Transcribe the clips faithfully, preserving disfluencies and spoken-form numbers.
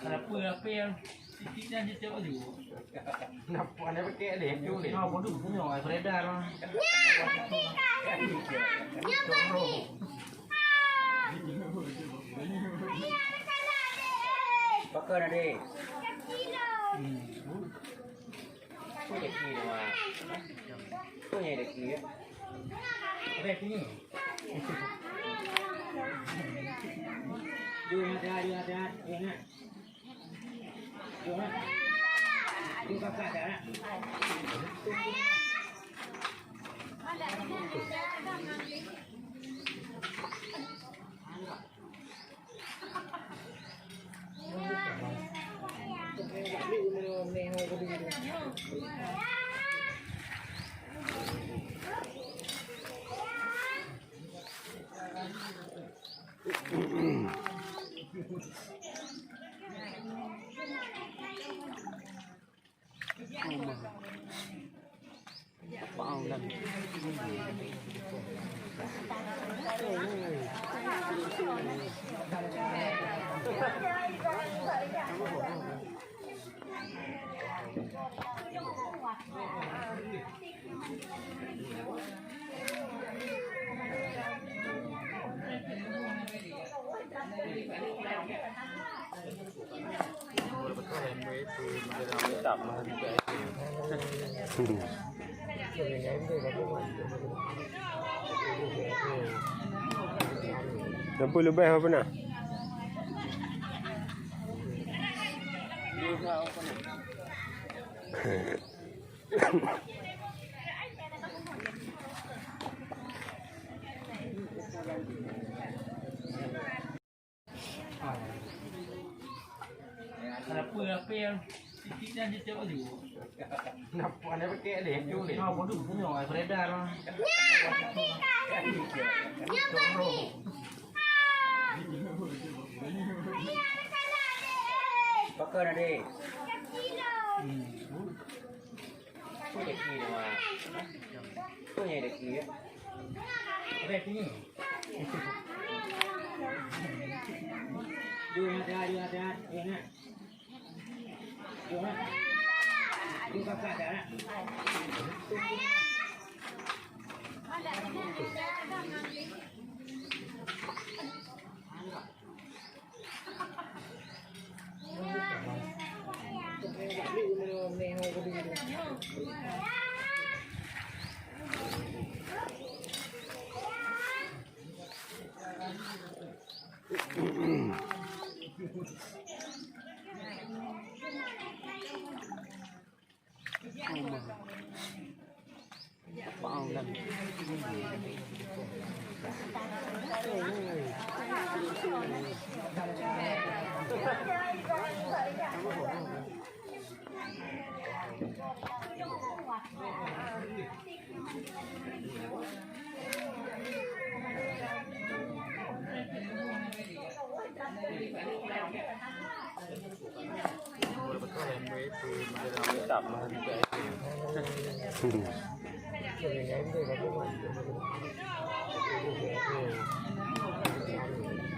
Apa, apa yang titik dan dia cakap tu? Kenapa anda pakai dia? Tu dia. Ah, bodoh, punya, ai beredar. Pakon, adik. Hmm. Apa rezeki tu, Mak? Apa yang rezeki, ya? Rezeki ni. Jom, hati-hati, hati-hati, ingat. Jom, eh. Jom, kakak, dah, eh. Lampu leubeh apa na? Kenapa, apa yang titik dan dia cakap tu? Kenapa anda pakai dia? Tu dia. Ah, bodoh, punya, ai beredar. Pakon, adik. Hmm. Apa rezeki tu, Mak? Apa yang rezeki, ya? Rezeki ni. Jom, hati-hati, hati-hati, ingat. Jom, eh. Jom, kakak, dah, eh.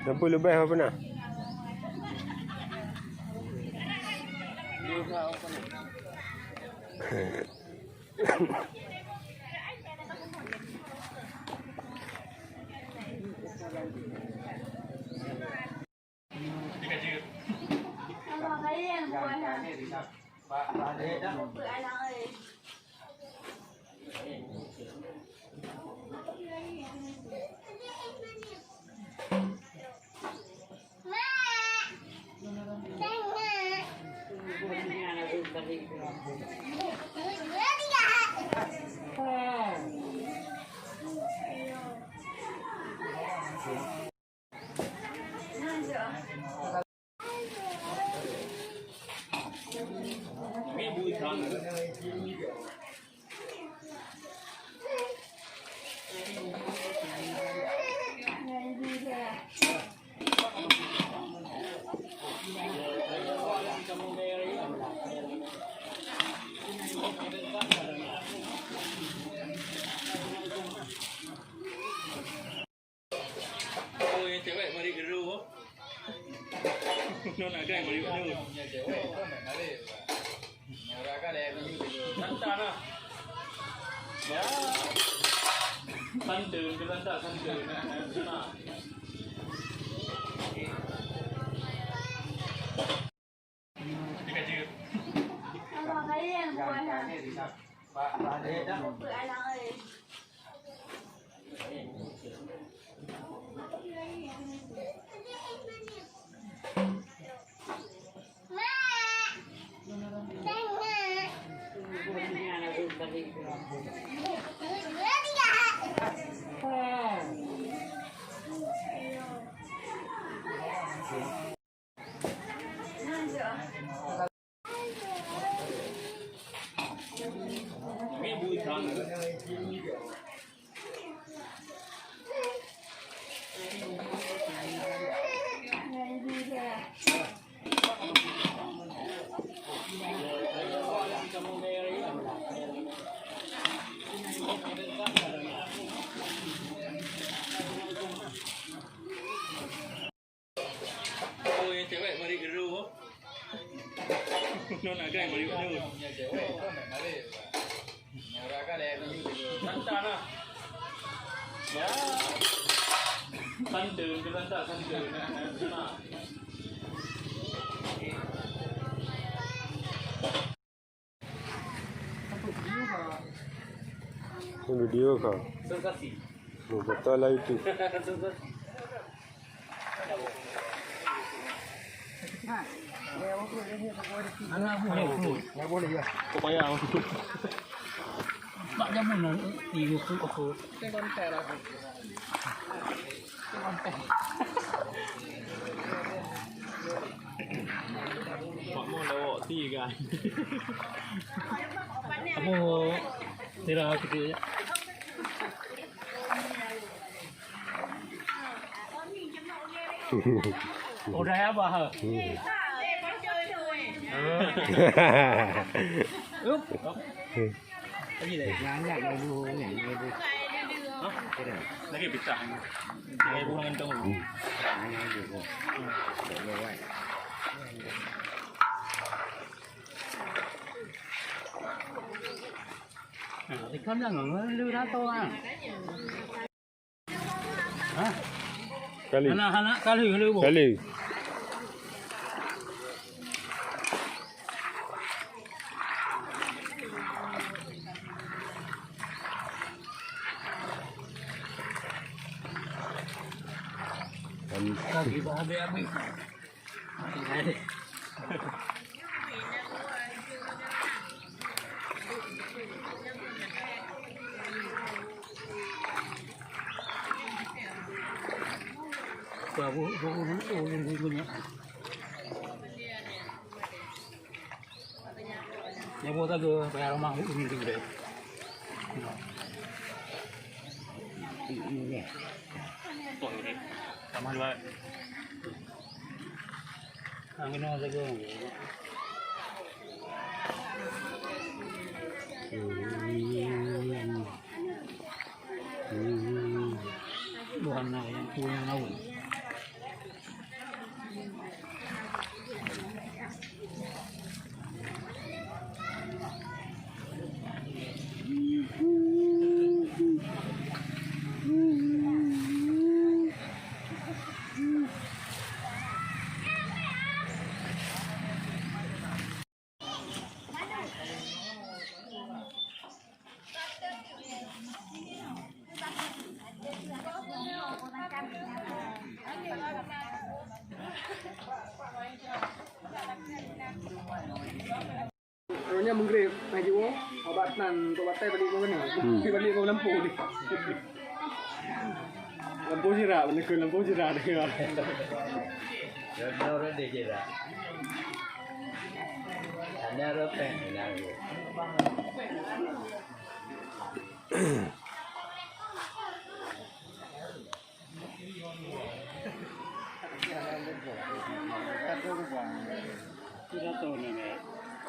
Lampu leubeh apa na? Oh, yang cewek mari geru. Nona kan balik tu. Santan lah. Ya. Santan, santan, santan. Nah. Oh, nyang cewek mari guru. Nona kan mari guru. Santan lah. Ya. Santan, santan, santan. Nah. Ini video kah? Sensasi. Oh, betul lah itu. Sensasi. Anak aku. Enggak boleh ya. Kau payah. Tak jamu nak. Iya, aku, aku. Pak Mo lewat ti kan. Apa? Tira sikit. Udah ya, Bah? Hmm. Up. Lagi deh. Nyanyi dulu, nyanyi dulu. Hah? Lagi pecah. Lagi buang kantong dulu. Nyanyi dulu. Nah, ikan dah ngeulu dah tu, ah. Hah? Kali. Anak-anak kali, kali, Bu. Kali. Kali. Kali, Bu, habis-habis. Nyang boh taga payah rumah ureueng tu deh. Tamah dua. Ang kena taga. Bukan nak yang punya laut. Roh nyan meugreb, na jiwoe, obat nan, obat tai balik ngon keunoe. Hmm. Balik ngon lampôh ni. Lampôh jirak, beuna keu lampôh jirak. Lampôh jirak. Ada roteng, ada.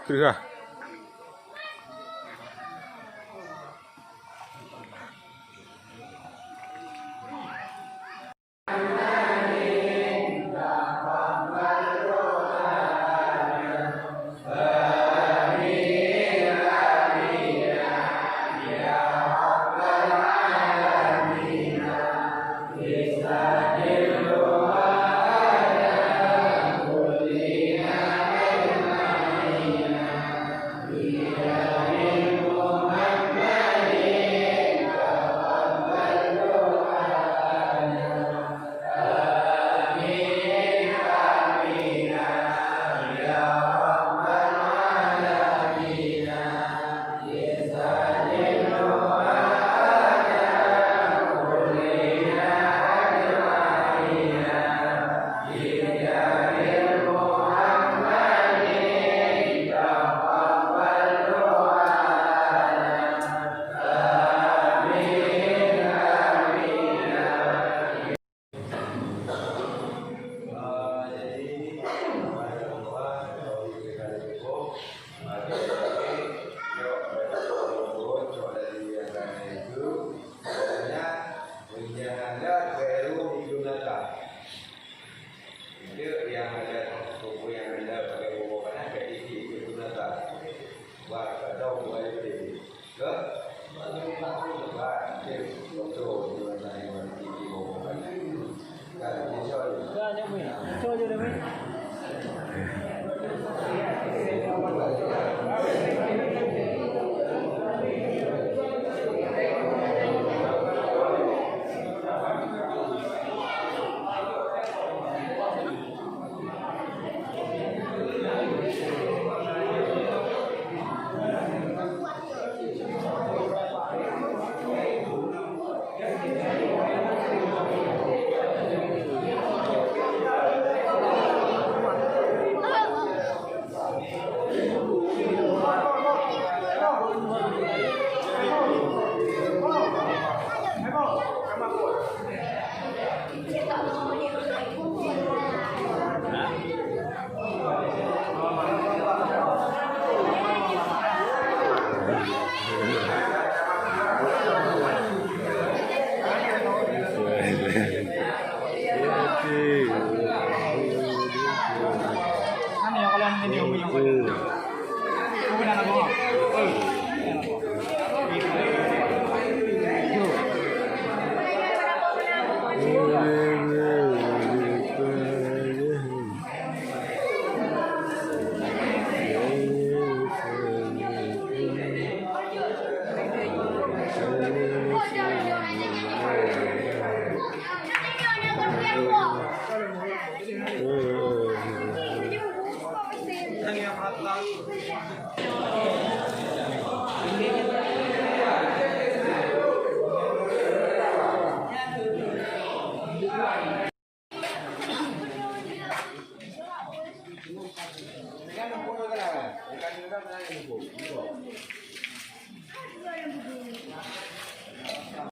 Sudah.